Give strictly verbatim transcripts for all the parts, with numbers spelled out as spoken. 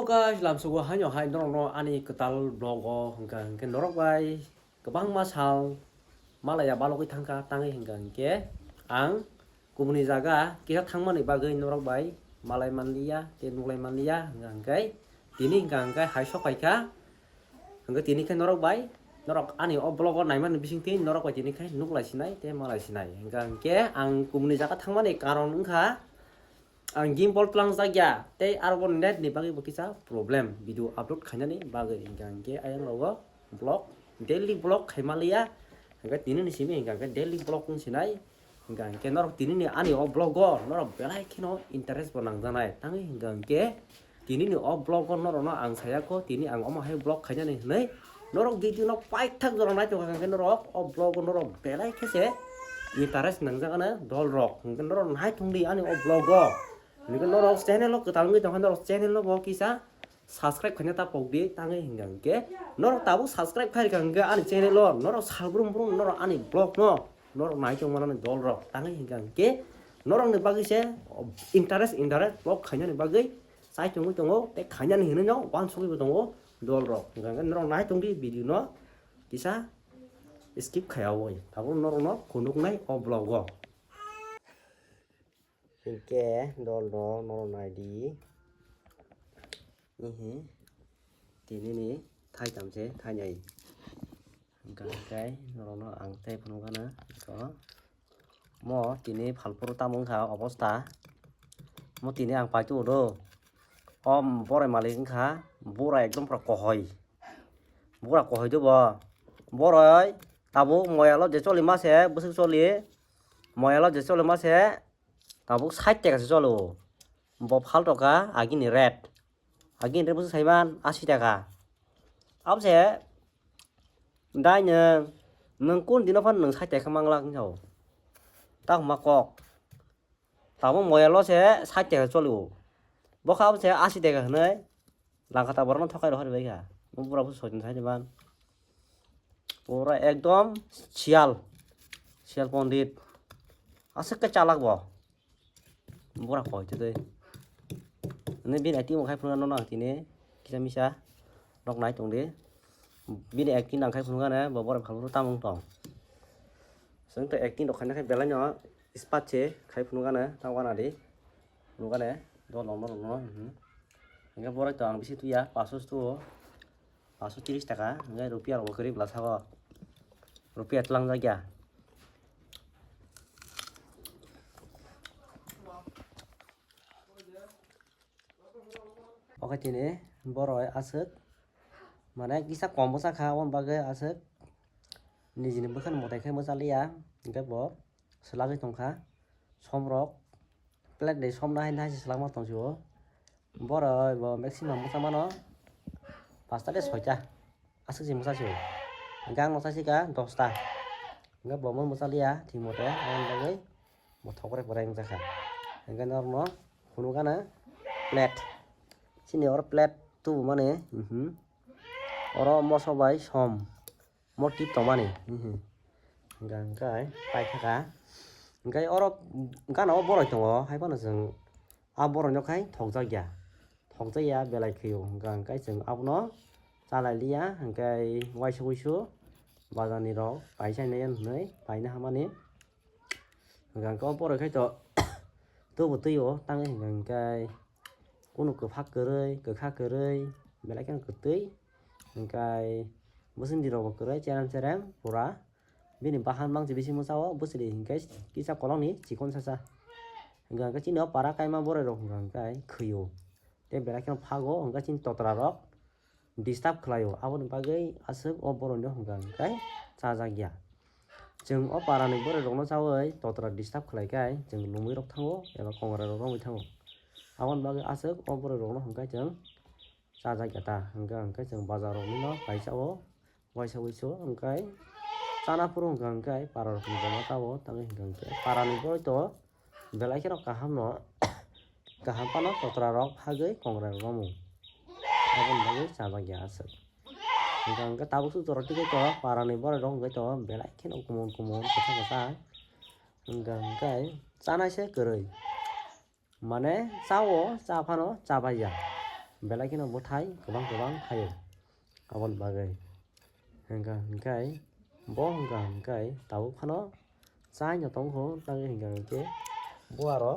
Guys, lamsogo haino hai norokno ani kwtal vlog o hwnkha hwnkhe norok bai kwbangma sal malaya balogwi thangkha, tangwi hwnkha hwnkhe ang kubuni jaga kisa thangmani bagwi norok bai malai manliya tei nuklai manliya hwnkha hwnkhe tini hwnkha hwnkhe hai sok phaikha. Hwnkhe tini khe norok bai, norok ani o vlog o naimani bisingtwi norok bai tini khe nuklai sinai tei malai sinai. Hwnkha hwnkhe ang kubuni jaga thangmani karon wngkha, ang gimbal twlangjak ya tei aro bo net ni bagwi bo kisa problem video upload khainani bagwi. Hwnkha hwnkhe ayang rogo vlog, daily vlog khaima liya. Hwnkhe tini ni simi hwnkha hwnkhe daily vlog wng sinai. Hwnkha hwnkhe norok tini ni ani o vlog o norok belai kheno interest bo nangjaknai. Tangwi hwnkha hwnkhe tini ni o vlog o norok no ang saya kho, tini ang omo hai vlog khainani hwnwi norok video no paithak jora naitongkha hwnkhe norok o vlog o norok belai khe se interest nangjak ano dol rok. Hwnkhe norok nai thung di ani o vlog o. Hwnkhe norok channel o kwtal wngwi tongkha, norok channel no bo kisa subscribe khaina ta pok di. Tangwi hwnkha hwnkhe norok tabuk subscribe khai rwkha hwnkhe ani channel o, norok sal brum brum norok ani vlog no norok nai tongmani dol rok. Tangwi hwnkha hwnkhe norok ni bagwi se interest, interest vlog khainani bagwi chai tongwi tongo tei khainani hinwi no uansugwi bo tongo dol rok. Hwnkha hwnkhe norok nai tong di video no kisa skip khaiyawi, tabuk norok no phunuknai o vlog o. Hinkhe dol rok norok nai di. Ihi tini ni thai tam se thai nai. Hwnkha hwnkhe norok no ang tei phunukgana to. Mo tini phalpro tamo wngkha obosta. Mo tini ang paitio do. O borai malik wngkha, bura ekdom pura kohoi. Bura kohoi do bo. Borai tabuk moyalo je choli ma se, bwswk choli. Moyalo je choli ma se, tabuk sait taka se cholo. Bo phal toka agini rate. Agini rate bwswk saiman asi taka. Abse dai nwng, nwng kun dino phan nwng sait taka mangla wngkha o. Tamo ma kok. Tamo moyalo se sait taka cholo. Bokha abse asi taka hwnwi. Langkha ta borokno thokai rohor bai kha. Mo bura bo soitan sai man. Pura ekdom sial. Sial pondit. Aswk khe chalak bo. Bura koi tei. Ni bini acting bo khai phunukha nono ang tini kisa misa. Nok nai tong di. Bini acting nang khai phunukha ne bo bura phalburu tamung tong. Swng to acting rok khaina khe belai no ispat se khai phunukha ne ta wana di. Phunukha ne do longno longno. Hwnkhe borok to ang bisi tuya paso sto. Paso tiris taka, hwnkhe rupiya rok bo kwrwi bwla sabo. Rupiya twlangjak ya. Oke tini boroi aswk mane kisa kom bwsa kha, aboni bagwi aswk nijini bwkhani mwtai khe mwcha liya, hwnkhe bo swlagwi tongkha. Somrok plate de somna hai nai se swlangma tong sio. Boroi bo maximum bwsa mano pasta de soita. Aswk se mwsa sio. Hwnkhe ang mwsa sika dosta. Hwnkhe bo mo mwsa liya thik mote, aboni bagwi bo thok rai pore wngjakha. Hwnkhe norokno phunukgana plate. Chini oro plate tubumani, mhm. Oro moso bai som. Mo tip tongmani, mhm. Hwnkhe paithaka. Hwnkhe oro gana o boroi tongo, hai phano chwng a boroi no khai thokjak ya. Thokjak ya belai khwio. Hwnkhe chwng abono chalai liya, hwnkhe waisa wuisu bazar ni rok paisa hinwi paina hamani. Hwnkhe o boroi khai to tubu twi o tangwi hwnkhe kunu kwphak kwrwi, kwkha kwrwi, belai kheno kwtwi. Hwnkhe bwswk ni rok bo kwrwi cherem cherem pura. Bini bahan bangchi bisingo sao bwswk ni hwnkhe kisa kolokni chikon sasa. Hwnkhe chini o para kaima boroi rok hwnkhe khwio. Tei belai kheno phago hwnkhe chini totra rok disturb khlaio, aboni bagwi aswk o borokno hwnkha hwnkhe chajak ya. Chwng o parani borok rokno chawi totra disturb khlai khe chwng lungwi rok thango eba kongrai rok romwi thango. Aboni bagwi aswk o borok rokno hwnkhe chwng chajak ya ta, hwnkha hwnkhe chwng bazar rokni no kaisa o waisa wuisu hwnkhe chana phuru hwnkha hwnkhe para rokni joma tabo tangwi hwnkha hwnkhe parani borok to belai kheno kaham no. Kaham phano totra rok hagwi kongrai rok romwi. Aboni bagwi chajak ya aswk. Hwnkha hwnkhe tabuk suk jora twi khe to parani borok rok hwnkhe to belai kheno kumun kumun kwchak kwchak. Hwnkha hwnkhe chanai se kwrwi. Mane chao cha phano chabai ya. belai kheno bwthai kwbang kwbang phaio. Aboni bagwi hwnkha hwnkhe bo hwnkha hwnkhe tabuk phano chaino tongkho, tangwi hwnkha hwnkhe bo aro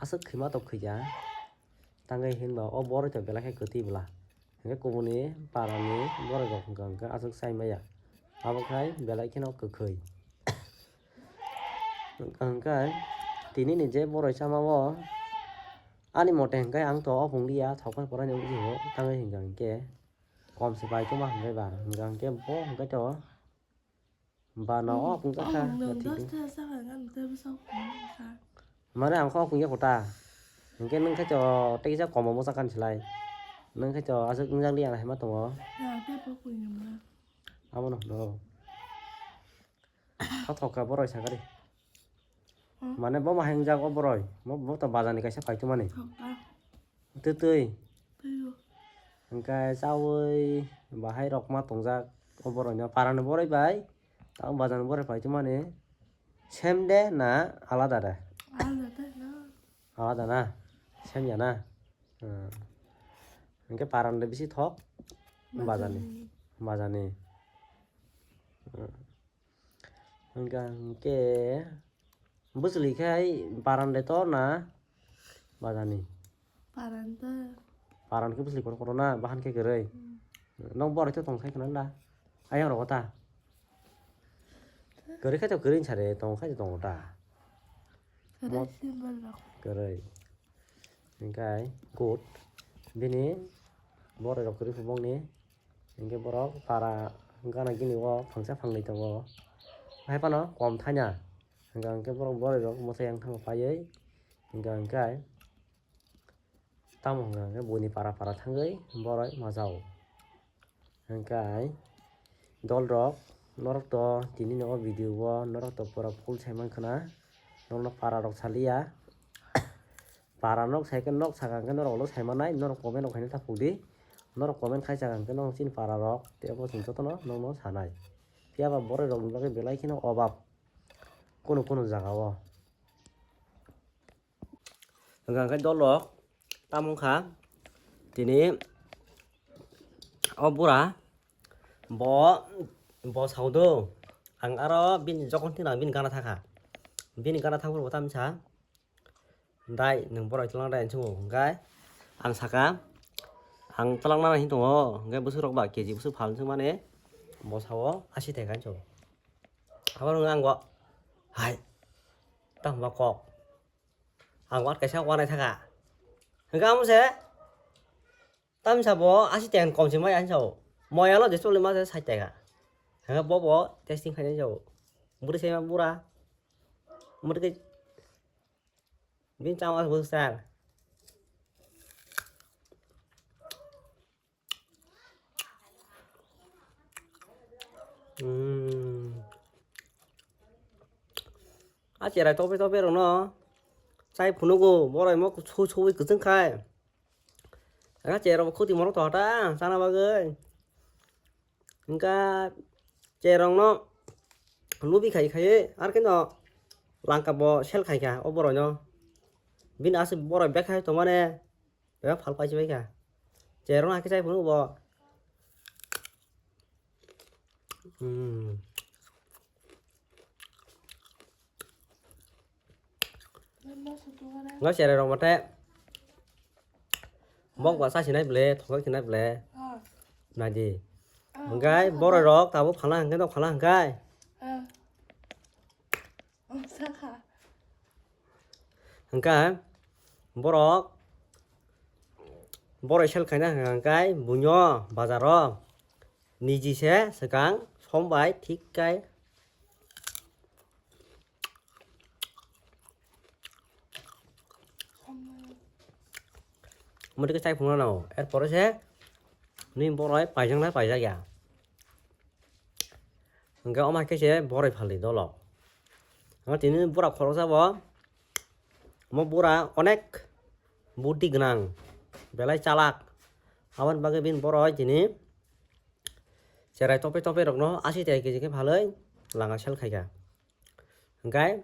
aswk khima tok khwikha. Tangwi hinba o boroi to belai khe kwtwi bwla. Hwnkhe kubuni parani boroi rok hwnkha hwnkhe aswk chai maya. Abo khai belai kheno kwkhwi. Hwnkha hwnkhe tini ni je boroi chama o ani mote hwnkhe ang to opung liya, thok pai porai nw buji o. Tangwi hwnkha hwnkhe kom se pai tongma hwnkhe ba. Hwnkha hwnkhe bo hwnkhe to Bana o pung kha. Nwng na thik. Dosta sa kha ngan tei bwsa kha. Mane ang kho pung ya kota. Hingke nwng khe to tei kisa komo bwsa kan silai. Nwng khe to aswk wngjak li ang hai ma tongo. Ya, tei bo pung ya mna. Abo no do. Tho thok kha boroi sa gari. Hmm. Mane bo ma hai wngjak o boroi. Bo, bo to bazar ni kaisa pai tongmani. Thok kha. Twi twi. Twi o. Hingke chawi bahai rok ma tongjak o boroi no. Parani boroi bai tamo bazar ni boroi pai tongmani same de na alada de? Alada de na. Alada na? Same ya na? Hmm. Hingke parani de bisi thok bazar ni. Bazar ni. Bazar ni. Hmm. Hingka hingke bwchwlwi khe hai paran de tor na bazani? Paran tor. Paran khe bwchwlwi kotor kotor na bahan khe kwrwi. Hmm. Nong borok khe tong khai khna da? Ayang rogo ta? Kwrwi khai to kwrwi sare tong khai to tongo ta? Kwrwi mo-, simple rok. Kwrwi. Hingke good. Bini borok rok kwrwi phubong ni. Hingke borok para gana gini o phangsa phangwi tongo. Hai phano kom thanya. Hingka hingke borok boroi rok mwsai yang thango paiwi. Hingka hingke tamo hingka hingke buini para para thangwi boroi majao. Hingke dol rok norok to tini ni o video o norok to pura full sai mankha na. Norok no para rok saliya. Para nok sai khe nok saka hwnkhe norok ulo sai manai, norok comment rok khaina ta puk di. Norok comment khai saka hwnkhe norok chini para rok tei abo chwng jotono nokno sanai. Phiya ba boroi rokni bagwi belai kheno obab kunu kunu jaga o. Hwnkha hwnkhe dol rok tamo wngkha tini o bura bo, bo sao do ang aro bini jokon tini ang bini gana thakha, bini gana thangphuru bo tamsa. Dai, nwng borok twlang dai hinwi hwnkhe ang saka, ang twlang nani hinwi tongo, hwnkhe bwswk rok ba K G bwswk phalnwi swngmani, bo sao asi thai kha hinwi. Abo wngkha ang bo, hai, tamo ba kok, ang wat kaisa wanai thaka, hwnkhe amo se. Tamsa bo asi teng kom se mai ani sao. Moyalo je choli ma se sait tega. Hanga bo bo testing khainai sao. Bwrwi sai ma bura. Murke bin chama bo sar. Hmm. A cherai tope tope rokno chai phunugo, borok imo sui sui kwchwng khai. Aka cherok bo khoti morok to hota chana bagwi. Hingka cherokno lubi khai khai ar khe no langka bo sel khai kha o borokno. Bini aswk borok bek khai tongmani bebak phal paisi bai kha. Cherokno hakhe chai phunuk bo. Hmm. Nga cherai rok mate bok ba sa sinai ble, thongkak sinai ble. Nai di. Hingkai borok rok tabuk phalna hingkai, nok phalna hingkai. Hingkai borok, borok sel khaina hingkai buino bazaro niji se swkang som bai thik kai. Omo tike chai phunuknai no, er pore se nini borok paijak na paijak ya. Hingke omo hai khe se borok phaldi dolo. Omo tini bura khoroksa bo, omo bura onek buddi gwnang, belai chalak. Aboni bagwi bini borok tini cherai tope tope rokno asi tei kg khe phalwi langa sel khaikha. Hingke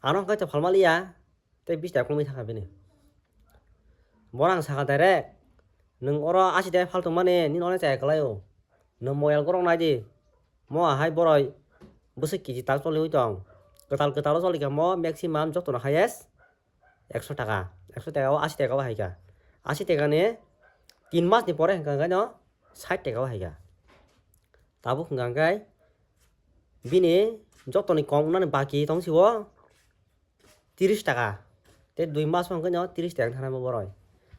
ano hingke to phalma liya. Tei bish taka kwlwngwi thangkha bini. Borok ang sakha direct, nwng oro asi taka phaltong mani, nini ono chaya kwlaio. Nwng moyal gorok nai di. Mo ahai boroi bwswk kiji tak choli oi tong. Kwtal kwtal o choli kha mo maximum jotono highest ekso taka. Ekso taka o asi taka o hai kha. Asi taka ni tin mas ni pore hwnkha hwnkhe no sait taka o hai kha. Tabuk hwnkha hwnkhe bini jotoni kok wngnani baki tong si o. Tiris taka. Tei dui mas hwnkhe no tiris taka thana mo boroi.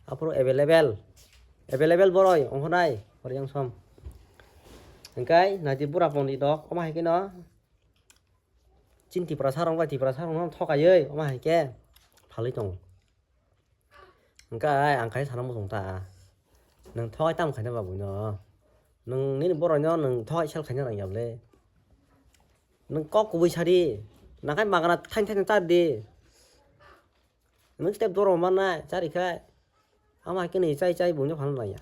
Aphuru available. Available boroi ongkho nai, hori yang som. Hwnkhe naidi bura pondit rok, omo hai khe no. Chini Tiprasa rok bai Tiprasa rok no thokaiwi, omo hai khe phalwi tongo. Hwnkhe ang khai sana muchung ta. Nwng thokai tamo khaina ba buino. Nwng nini boroi no nwng thokai sel khaina nang ya bwle. Nwng kok kubui sadi. Nakai magana thain thain char di. Nwng step doro manna chari khai. Ama kini chai chai buino phano nang ya.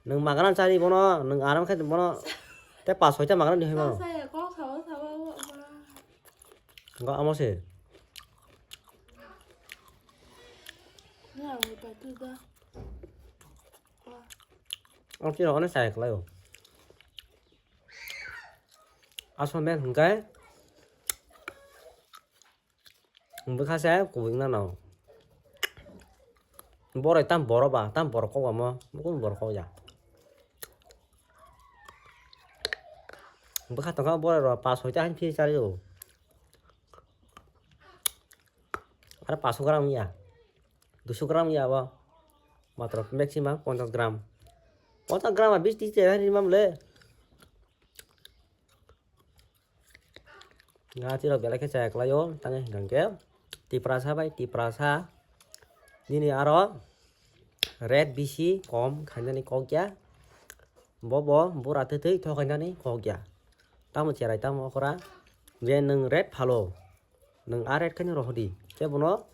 Nwng magana chari bono, nwng aram khai bono. Te pas soita magana ni hai bono. Saya kok sawa sawa. Enggak amo sih. Ya, udah tuh dah. Ang tiro onek saya kelai. Asal men hingkai. Bwkha se kubui wngna no. Boroi tam borok ba, tam borok kok ba mo, kunu borok kok ya. Bwkha tongkha boroi rok pas soita hain phiri chari o. Aro paso gram ya. Duiso gram ya bo. Matro maximum ponchas gram. Ponchas gram a bis tris tera ni mam le. Nga tiro belai khe chaya kwlaio, tangwi hwnkha hwnkhe Tiprasa bai Tiprasa nini aro rate bisi kom khainani kok ya. Bobo bura twi twi thok khainani kok ya. Tamo cherai tamo okra je nwng rate phalo, nwng a rate khaino rohordi. Kebono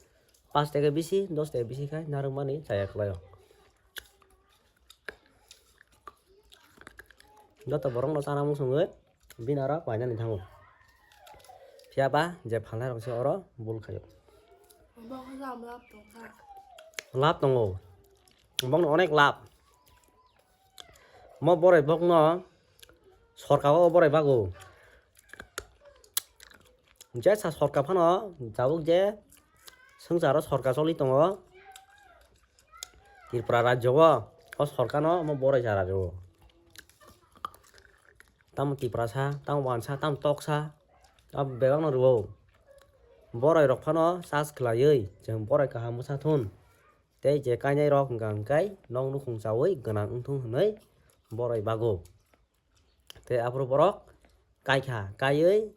pas taka bisi, dos taka bisi khai narwkmani chaya kwlaio. Joto borokno chana muchungwi bini aro painani thango. Phiya ba je phalnai rok se oro bul khaio. Obo khe jam lab tongkha. Lab tongo. Bokno onek lab. Mo borai bokno sorkar o borai bago. Jesa sorkar phano jabuk je swngcharo sorkar choli tongo. Tripura rajyo o, o sorkar no omo borai chara rw. Tamo Tiprasa, tamo Wansa, tamo Toksa, abo bebak no rw. Borai rok phano chas khwlaiwi, chwng borai kaham bwsa thun. Tei je kainai rok hwnkha hwnkhe nok nukhung chawi gwnang wngthung hwnwi borai bago. Tei aphuru borok kaikha, kaiwi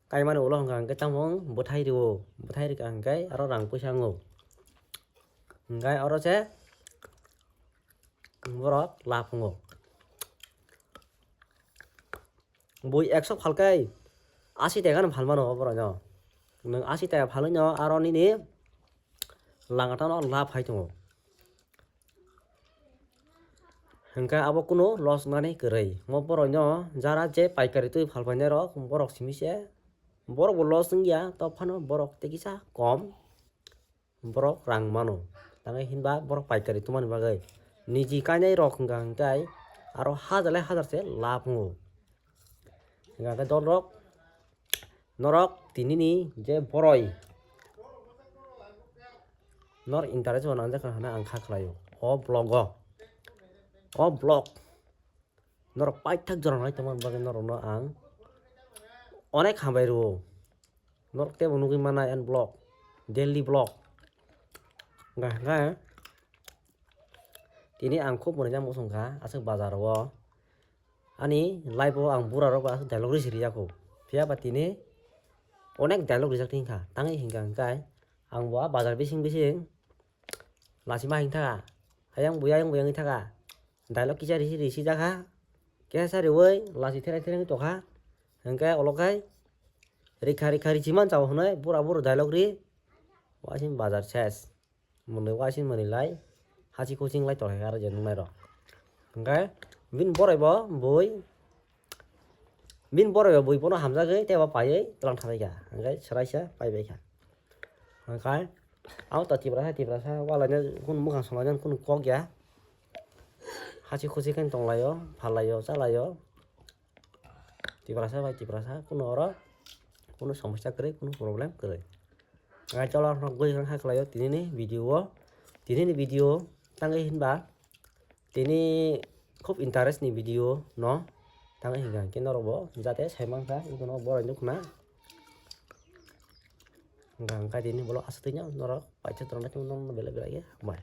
kaimani ulo hwnkha hwnkhe tamo bwthai rw, bwthai rwkha hwnkhe aro rang puisa wngo. Hwnkhe oro se borok lab wngo. Bui ekso phalkai asi taka no phalmano o borokno. Nwng asi taka phalwino aro nini langkatano lab hai tongo. Hwnkhe abo kunu loss nani kwrwi. Mo borokno jara je paikari twi phalpainai rok, borok simi se borok bo loss wngya, to phano borok tei kisa kom borok rang mano. Tangwi hinba borok paikari tongmani bagwi niji kainai rok hwnkha hwnkhe aro hajar lai hajar se lab wngo. Hwnkha khe dol rok norok tinini je boroi nor interest bo nangjak hwnwi ang kha khlaio o vlog o. O vlog norok paithak jora nai tongmani bagwi norokno ang onek hambai rwo. Norok teibo nugwi mannai ani vlog, daily vlog. Hwnkha hwnkhe tini ang khub mwnwi jak muchungkha aswk bazar o. Ani life o ang bura rok bai aswk dialogue risi riya kho. Phiya ba tini onek dialogue rijak thangkha. Tangwi hwnkha hwnkhe ang bo a bazar bising bising lachima hing thaka. Ayang buya ayang buya wngwi thaka. Dialogue kisa risi risi jakha. Kesa riwi lachi therai therai wngwi tongkha. Hwnkhe olo khai rikha rikha risi manchao hwnwi bura bura dialogue ri. Waising bazar ses. Mwnwi waising mwnwi lai haching kuching lai tongkha aro je nuknai rok. Hwnkhe bini borai bo bui, bini borai bo bui bono hamjagwi tei bo paiwi twlang thabaikha. Hwnkhe swraisa paibaikha. Hwnkhe Ang to Tiprasa, Tiprasa, walaina kunu mukhang songlaina kunu kok ya. Hachi khuchi khe tonglaio, phalaio, chalaio. Tiprasa bai Tiprasa, kunu oro, kunu somosya kwrwi, kunu problem kwrwi. Ang cholo rok goi rang khlaio tinini video o. Tinini video tangwi hinba tini khub interest ni video no tangwi hinga khe norok bo jate sai mankha, ikono borai nukna. Hingka hingka tini bolo aswk twi norok paithago norok belai belai khe hambai.